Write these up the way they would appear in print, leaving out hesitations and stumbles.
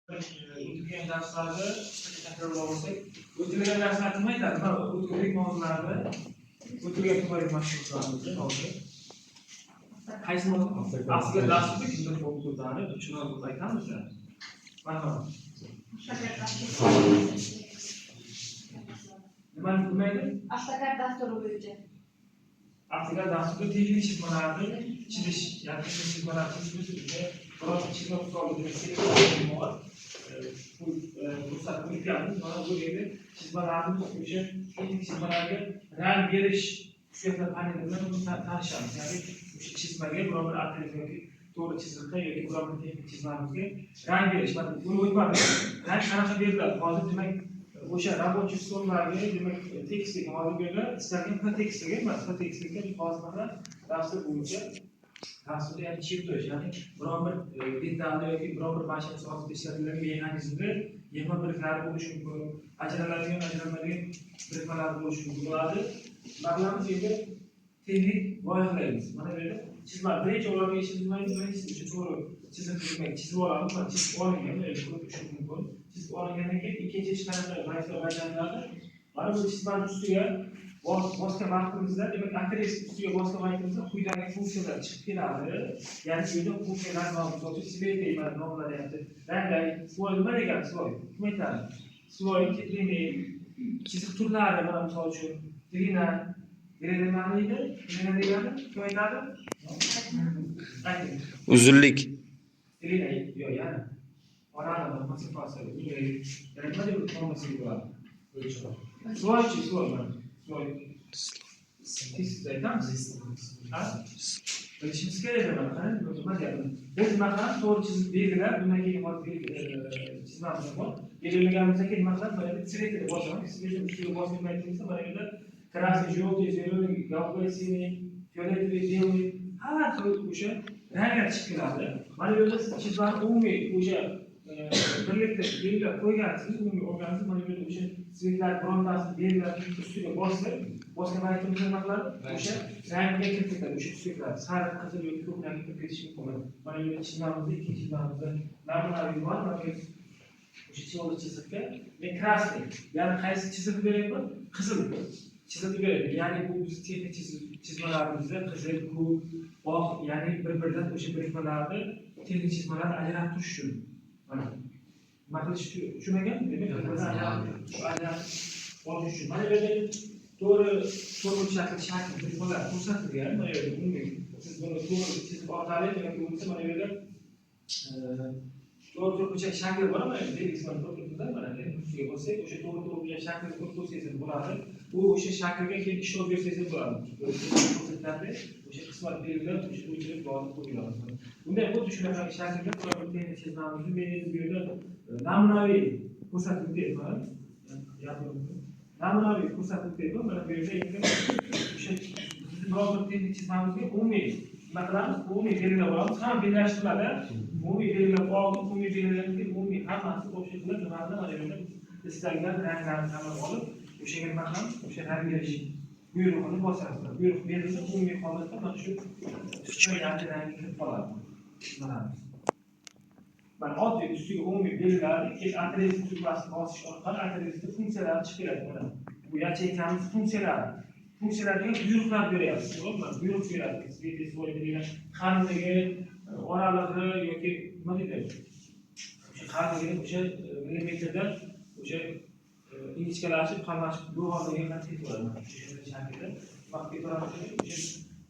O'tilgan darslarni qisqacha takrorlab olsak, o'tilgan darslar nima aytadi? Mana, o'tilgan mavzularni, o'tilgan teorik mashg'ulotlarimizni hozir qaysi mavzu? Aslida darsda kimdir mavzularni tushunib aytamiz. Marhamat. AutoCAD. Nima, nima edi? AutoCAD dasturi bo'yicha. AutoCAD dasturida texnik chizmalarni chizish, ya'ni texnik chizmalarni chizish, bizga birorta chizma misolida, demak, seleksiya bor. Bu ko'rsatib o'tganmiz. Mana bu yerda chizmalarni o'sha texnik chizmalarga rang berish xususiyatlar paneli bilan uni tanishamiz. Ya'ni o'sha chizmaga biror bir отрез yoki to'g'ri chiziqqa yoki biror bir texnik chizmamizga rang berish. Mana buni o'tmadik. Rang qanaqa beriladi? Hozir, demak, o'sha рабочий стол larga, demak, tekstga hozir bu yerda istalgan P tekstiga emas, P tekstiga hozir mana dastur bo'yicha, dasturda, ya'ni чертёж, ya'ni biron bir detalni yoki biron bir mashina sozida ishlatilgan mexanizmda yig'ma birliklari bo'lishi mumkin, ajraladigan, ajralmaydigan birikmalar bo'lishi mumkin bo'ladi. Nima qilamiz endi? Texnik loyihalaymiz. Mana bu yerda chizma, birinchi ularga ishimiz nima edi? Birinchisi o'sha to'g'ri chiziq, demak, chizib olamiz. Mana, chizib olingan, bu yerda ko'rib turish mumkin. Chizib olingandan keyin ikkinchi ish qanaqa vazifa bajariladi? Mana bu chizmani ustiga bosgan vaqtimizda, demak, отрез ustiga bosgan vaqtimizda quyidagi funksiyalar chiqib keladi. Ya'ni bu yerda funksiyalar nomi, misol uchun, цвет, mana nomlanyapti. Ranglar, слой nima degani слой? Kim aytadi? Слой, длины, chiziq turlari, mana, misol uchun, длина. Длина nima deydi? Длина degani kim aytadi? Ayting. Uzunlik. Длина, yo'q, yana oralig'i, masofasi, uzunligi. Yana nima deb nomlasak bo'ladi? Слой chi, слой, mana. Слой. Tez aytamiz. Ha? Bilishimiz kerak mana, qarang, nima deyapti? Biz nima qilamiz? To'g'ri chizib belgilab, bundan keyin hozir chizmamiz bor. Belgilaganimizdan keyin nima qilamiz? Mana bu цвет ini bosamiz. Цвет ini ustiga bosgan paytimizda mana bu yerda красный, желтый, зеленый, голубой, синий, фиолетовый, белый, har xil o'sha ranglar chiqib keladi. Mana bu yerda siz chizmani umumiy o'sha birlikda belgilab qo'ygansiz, umumiy olgansiz, mana bu yerda o'sha цвет lar birontasini belgilab ustiga bossak, bosgan paytimizda nima qiladi? O'sha rangga kirib ketadi, o'sha цвет lar. Sariq, qizil yoki ko'k rangga kirib ketishi mumkin. Mana bu yerda chizmamizda, ikkinchi chizmamizda namunaviy bor, mana bu yerda o'sha to'g'ri chiziqga men красный, ya'ni qaysi chiziqni beryapman? Qizil chiziqni beradi. Ya'ni bu biz texnik chizmalarimizda qizil, ko'k, oq, ya'ni bir-biridan o'sha birikmalarni, texnik chizmalarni ajratib turish uchun. Mana nima qilish uchun ekan? Demak, bir-biridan ajratib olish uchun. Mana bu yerda to'g'ri to'rtburchakli shakl birikmalar ko'rsatilgan. Mana bu yerda umumiy siz buni to'g'ri chiziq orqali yoki bo'lmasa mana bu yerda to'g'ri to'rtburchak shakli bor, mana belgisi, mana ko'rib turibmiz, mana ustiga bossak, o'sha to'g'ri to'rtburchak shaklini ko'rib qo'ysangiz ham bo'ladi. U o'sha shaklga keyin ishlov bersangiz ham bo'ladi. Ko'rsatganda o'sha qismat belgilab, o'sha o'chirib yozib qo'yiladi. Bunday xuddi shunaqa shaklda biror bir texnik chizmamizni men endi bu yerda namunaviy ko'rsatib o'tyapman. Namunaviy ko'rsatib o'tyapman. Mana bu yerda endi o'sha bizni biror bir texnik chizmamizga umumiy nima qilamiz? Umumiy belgilab olamiz. Hamma belgilashtiriladi. Umumiy belgilab oldik, umumiy belgilagandan keyin umumiy hammasi общий qilib nimani, mana bu yerda biz istalgan ranglarni tanlab olib, o'shaga nima qilamiz? O'sha rang berish buyrug'ini bosamiz. Buyruq berilsa, umumiy holatda mana shu yangi rangga kirib qoladi. Chizmalarimiz. Mana, oddiy ustiga umumiy belgiladik, keyin отрез tugmasini bosish orqali отрез ni funksiyalari chiqib keladi. Mana bu yacheykamiz funksiyalari. Funksiyalar degan buyruqlar beryapsiz, to'g'rimi? Buyruq beradi. Цвет, слой degan qalinligi, oralig'i yoki nima deydi? O'sha qalinligini o'sha millimetrda o'sha ingichkalashib, qalinlashib, yo'g'onligi qancha ketaveradi. Mana o'sha shaklda vaqt ketaveradi, o'sha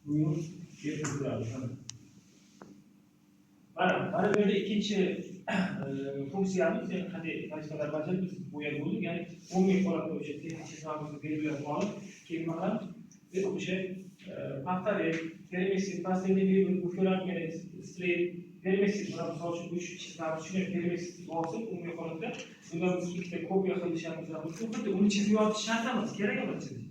buyruq berib turadi. Mana bu yerda ikkinchi funksiyamiz, ya'ni qanday vazifalar bajarib, biz bu yerda bo'ldik, ya'ni umumiy holatda o'sha texnik chizmamizni belgilab olib, keyin nima qilamiz? Biz o'sha повторить, переместить, последний выбор, буферами, стрель, переместить, mana, misol uchun, bu chizmamiz shunday переместить bosib, umumiy holatda bundan biz ikkita kopiya qilishimiz mumkin. Xuddi uni chizib yotish shart emas, kerak emas chizish.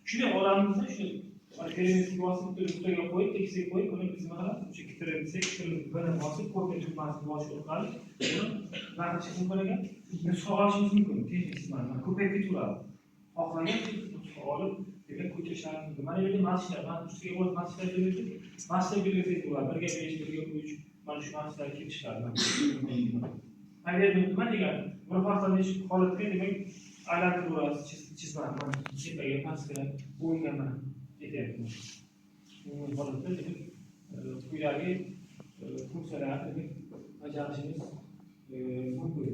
Shunday olamizda, shuni mana переместить bosib, bitta nuqtaga qo'yib, tekisga qo'yib, uni biz nima qilamiz? O'sha Ctrl C, Ctrl V ni bosib, kopiya tugmasini bosish orqali buni nima qilishimiz mumkin ekan? Nusxa olishimiz mumkin. Texnik chizmani mana ko'payib ketaveradi. Xohlagan nusxa olib, demak, ko'chirishlarimiz mumkin. Mana bu yerda masshtab, mana ustiga qo'yib masshtab belgilasak, masshtab belgilasak bo'ladi. 1:5, 1:3, mana shu masshtablar kelib chiqadi. Повернуть nima degani? Bir haftada shu holatga, demak, aylantiraverasiz chizmani, mana tepaga, pastga, o'ngga, mana ketyapti. Umumiy holatda, demak, quyidagi funksiyalarni, demak, bajarishimiz mumkin.